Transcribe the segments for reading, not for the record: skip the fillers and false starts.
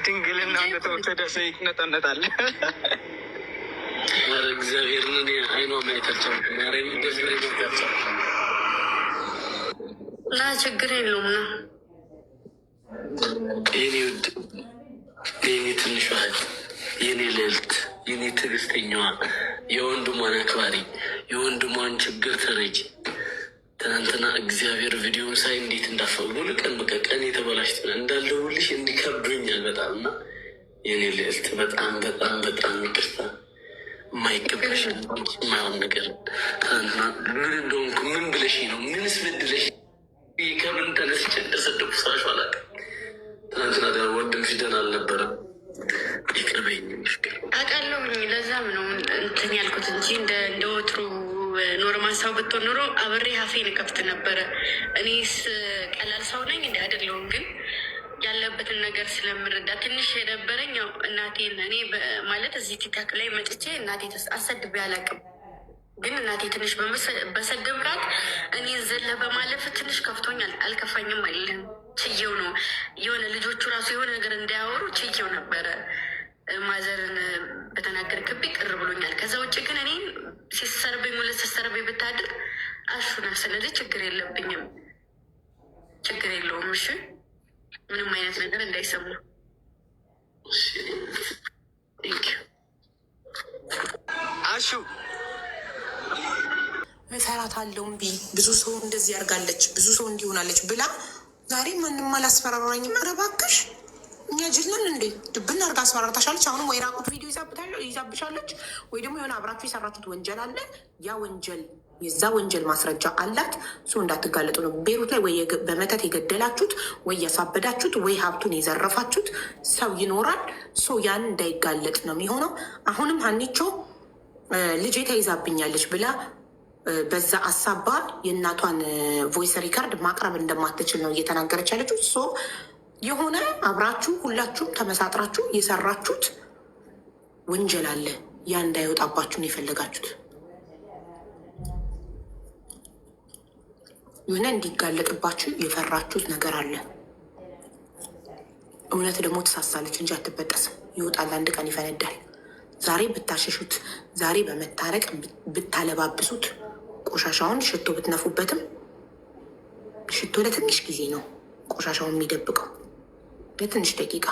ድንግልና እንደተወሰደ ሰው ይነጠነጣል። ኧረ እግዚአብሔርን እኔ አይኗ ማየት አልቻልኩም። ማርያምን ደፍሬ ማየት አልቻልኩም። እና ችግር የለውም ነው። የኔ ውድ፣ የኔ ትንሿ እህት፣ የኔ ልዕልት፣ የኔ ትዕግስተኛዋ፣ የወንድሟን አክባሪ፣ የወንድሟን ችግር ተረጂ። ትናንትና እግዚአብሔር ቪዲዮን ሳይ እንዴት እንዳፈ ሙሉ ቀን በቃ ቀን የተበላሽት እንዳልደውልሽ እንዲከብዶኛል በጣም። እና የኔ ልዕልት በጣም በጣም በጣም ይቅርታ። የማይገባሽ የማይሆን ነገር ትናንትና ምን እንደሆንኩ፣ ምን ብለሽ ነው፣ ምንስ በድለሽ፣ ከምን ተነስቼ እንደሰደብኩ ስራሽ አላውቅም። ትናንትና ወንድምሽ ደህና አልነበረም። ይቅር በይኝ ፍቅር። አውቃለሁኝ። ለዛም ነው እንትን ያልኩት እንጂ እንደ ወትሮ normal ሰው ብትሆን ኖሮ አብሬ አፌን እከፍት ነበረ። እኔስ ቀላል ሰው ነኝ እንደ አይደለሁም፣ ግን ያለበትን ነገር ስለምረዳ ትንሽ የደበረኝ ያው እናቴን እኔ ማለት እዚህ ቲክቶክ ላይ መጥቼ እናቴ አሰድቤ አላውቅም። ግን እናቴ ትንሽ በሰደብካት እኔን ዘለ በማለፍ ትንሽ ከፍቶኛል። አልከፋኝም አይደለም፣ ችዬው ነው። የሆነ ልጆቹ ራሱ የሆነ ነገር እንዳያወሩ ችዬው ነበረ። ማዘርን በተናገርክብኝ ቅር ብሎኛል። ከዛ ውጭ ግን እኔን ሲሰርበኝ ሁለት ሲሰርበኝ ብታድር አሹና፣ ስለዚህ ችግር የለብኝም፣ ችግር የለውም። እሺ ምንም አይነት ነገር እንዳይሰሙ። Thank you. አሹ። እፈራታለሁ እምቢ፣ ብዙ ሰው እንደዚህ ያርጋለች፣ ብዙ ሰው እንዲሆናለች ብላ ዛሬ ማንም አላስፈራራኝም። ኧረ እባክሽ እኛ ጅል ነን እንዴ? ድብን አርጋ አስፈራርታሻለች። አሁንም ወይ ራቁት ቪዲዮ ይዛብሻለች፣ ወይ ደግሞ የሆነ አብራችሁ የሰራችሁት ወንጀል አለ። ያ ወንጀል የዛ ወንጀል ማስረጃ አላት። እሱ እንዳትጋለጡ ነው። ቤሩት ላይ ወይ በመተት የገደላችሁት፣ ወይ ያሳበዳችሁት፣ ወይ ሀብቱን የዘረፋችሁት ሰው ይኖራል። So ያን እንዳይጋለጥ ነው የሚሆነው። አሁንም ሀኒቾ ልጄ ተይዛብኛለች ብላ በዛ አሳባ የእናቷን voice record ማቅረብ እንደማትችል ነው እየተናገረች ያለችው። So የሆነ አብራችሁ ሁላችሁም ተመሳጥራችሁ የሰራችሁት ወንጀል አለ። ያ እንዳይወጣባችሁ ነው የፈለጋችሁት። የሆነ እንዲጋለጥባችሁ የፈራችሁት ነገር አለ። እውነት ደግሞ ትሳሳለች እንጂ አትበጠስም። ይወጣል፣ አንድ ቀን ይፈነዳል። ዛሬ ብታሸሹት፣ ዛሬ በመታረቅ ብታለባብሱት፣ ቆሻሻውን ሽቶ ብትነፉበትም ሽቶ ለትንሽ ጊዜ ነው ቆሻሻውን የሚደብቀው፣ ለትንሽ ደቂቃ።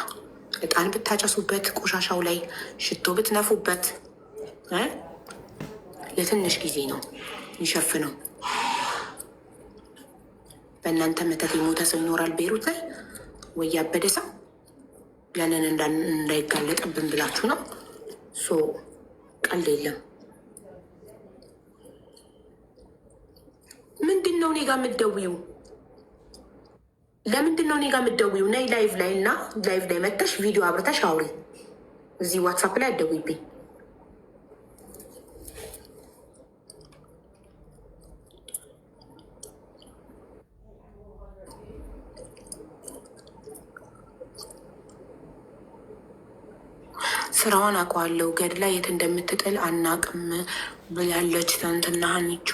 እጣን ብታጨሱበት፣ ቆሻሻው ላይ ሽቶ ብትነፉበት ለትንሽ ጊዜ ነው የሚሸፍነው። በእናንተ መተት የሞተ ሰው ይኖራል ቤሩት ላይ ወይ ያበደ ሰው፣ ያንን እንዳይጋለጥብን ብላችሁ ነው። So ቀልድ የለም። ምንድን ነው እኔ ጋ የምትደውይው? ለምንድን ነው እኔ ጋ የምትደውይው? ነይ live ላይ እና live ላይ መተሽ ቪዲዮ አብርተሽ አውሪ። እዚህ ዋትሳፕ ላይ አትደውይብኝ። ስራዋን አውቀዋለሁ። ገድላ የት እንደምትጥል አናቅም ብላለች ትናንትና ሀኒቾ።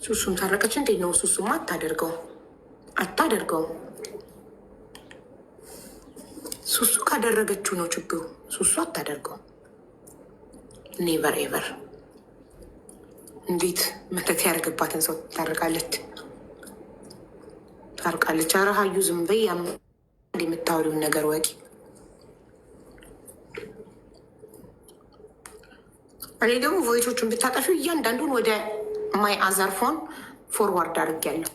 ሱሱም ታረቀች። እንዴት ነው ሱሱማ? አታደርገው አታደርገው። ሱሱ ካደረገችው ነው ችግሩ። ሱሱ አታደርገው። Never ever። እንዴት መተት ያደርግባትን ሰው ታርቃለች? ታርቃለች። ኧረ ሀዩ ዝም በይ። የምታወሪውን ነገር ወቂ። እኔ ደግሞ voice ኦቹን ብታጠፊው እያንዳንዱን ወደ my other phone forward አድርጌያለሁ።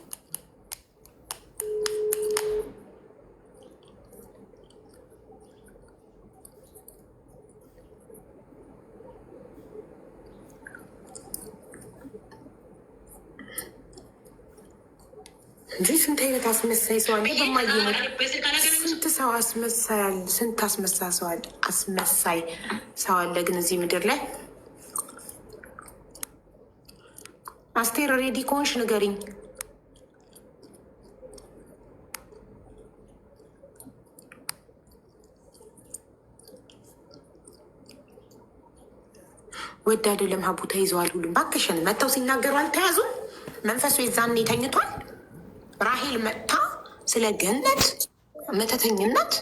እንጂ ስንት አይነት አስመሳይ ሰው አለ። በማየ ስንት ሰው አስመሳይ አለ። ስንት አስመሳይ ሰው አለ። አስመሳይ ሰው አለ። ግን እዚህ ምድር ላይ አስቴር ready ከሆንሽ ንገሪኝ። ወድ አይደለም ሀቡ ተይዘዋል። ሁሉም ባክሽን መጥተው ሲናገሩ አልተያዙም። መንፈሱ የዛኔ ተኝቷል። ራሄል መጥታ ስለ ገነት መተተኝነት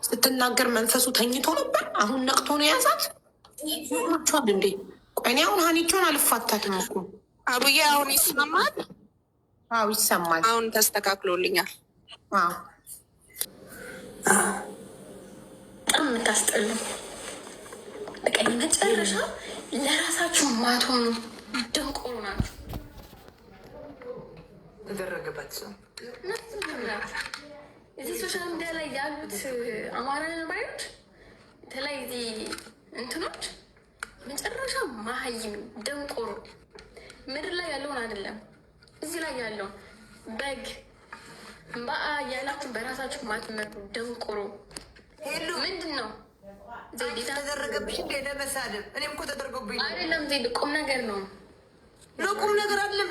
ስትናገር መንፈሱ ተኝቶ ነበር። አሁን ነቅቶ ነው የያዛት። ቸል እንዴ? ቆይ እኔ አሁን ሀኒቾን አልፋታትም እኮ። አቡዬ። አሁን ይሰማል? አዎ ይሰማል። አሁን ተስተካክሎልኛል። አዎ። በጣም የምታስጠሉ፣ በቃ መጨረሻ ለራሳችሁ ማትሆኑ ደንቆሮ ናችሁ። ተደረገባት ሰው። እዚህ social media ላይ ያሉት አማራ ባዮች፣ የተለያዩ እንትኖች፣ መጨረሻ መሀይም ደንቆሮ፣ ምድር ላይ ያለውን አይደለም እዚህ ላይ ያለውን በግ በአ ያላችሁ በራሳችሁ ማትመሩ ደንቆሮ ምንድን ነው? ተደረገብሽ እንደ ለመሳደብ? እኔም እኮ ተደርጎብኝ። አይደለም ዜድ፣ ቁም ነገር ነው። ለቁም ነገር አይደለም።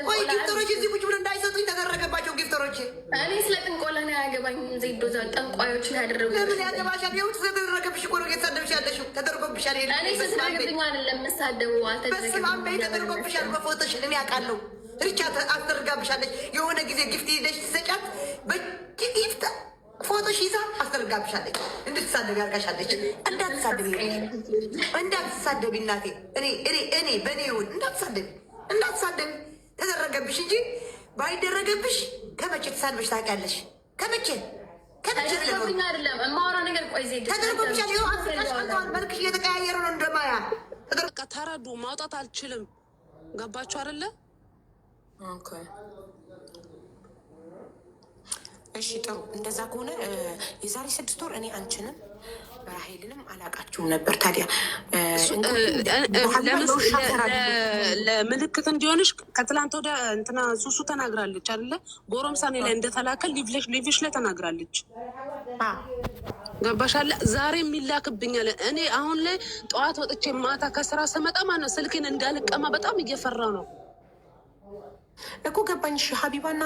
ቆይ gifter ኦች እዚህ ቁጭ ብሎ እንዳይሰጡኝ ተደረገባቸው gifter ኦች። እኔ ስለ ጥንቆላ ነው አያገባኝም። ዜዶ እዛ ጠንቋዮችን ያደረጉ ለምን ያገባሻል? ይኸው ተደረገብሽ እኮ ነው እየተሳደብሽ ያለሽው። ተደርጎብሻል። እኔ ስትደረገብኝ አይደለም የምሳደበው። በስመ አብ በይ። ተደርጎብሻል። በፎቶሽ እኔ አውቃለሁ። ሪቻ አስደርጋብሻለች። የሆነ ጊዜ gift ይዘሽ ትሰጫት በ gift ፎቶሽ ይዛ አስደርጋብሻለች። እንድትሳደቢ አድርጋሻለች። እንዳትሳደቢ፣ እንዳትሳደቢ እናቴ፣ እኔ እኔ እኔ በእኔ ይሁን። እንዳትሳደቢ፣ እንዳትሳደቢ። ተደረገብሽ እንጂ ባይደረገብሽ ከመቼ ተሳድበሽ ታውቂያለሽ? ከመቼ ከመቼ? ተደርጎብኝ አይደለም የማወራው ነገር። ቆይ ዜድ። ተደርጎብሻል። ይኸው አፍሪካሽ ቀልተዋል። መልክሽ እየተቀያየረ ነው እንደማያ። በቃ ተረዱ። ማውጣት አልችልም። ገባችሁ አይደለ? Okay። እሺ ጥሩ። እንደዛ ከሆነ የዛሬ 6 ወር እኔ አንቺንም ራሄልንም አላቃችሁም ነበር። ታዲያ ለምልክት እንዲሆንሽ ከትላንት ወደ እንትና ሱሱ ተናግራለች አይደለ? ጎረምሳ እኔ ላይ እንደተላከ live ሽ ላይ ተናግራለች። ገባሻለ? ዛሬ የሚላክብኛል። እኔ አሁን ላይ ጠዋት ወጥቼ ማታ ከስራ ስመጣ ማለት ነው ስልኬን እንዳልቀማ በጣም እየፈራ ነው። እኮ ገባኝ። እሺ ሀቢባና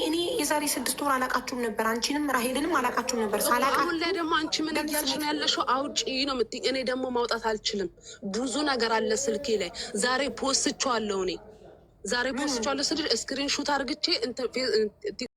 እኔ የዛሬ 6 ወር አላቃችሁም ነበር። አንቺንም ራሄልንም አላቃችሁም ነበር። ሳላቃ አሁን ላይ ደግሞ አንቺ ምን እያልሽ ነው ያለሽው? አውጪ ነው የምትይኝ። እኔ ደግሞ ማውጣት አልችልም። ብዙ ነገር አለ ስልኬ ላይ። ዛሬ post ቸዋለሁ። እኔ ዛሬ post ቸዋለሁ ስልሽ screenshot አርግቼ።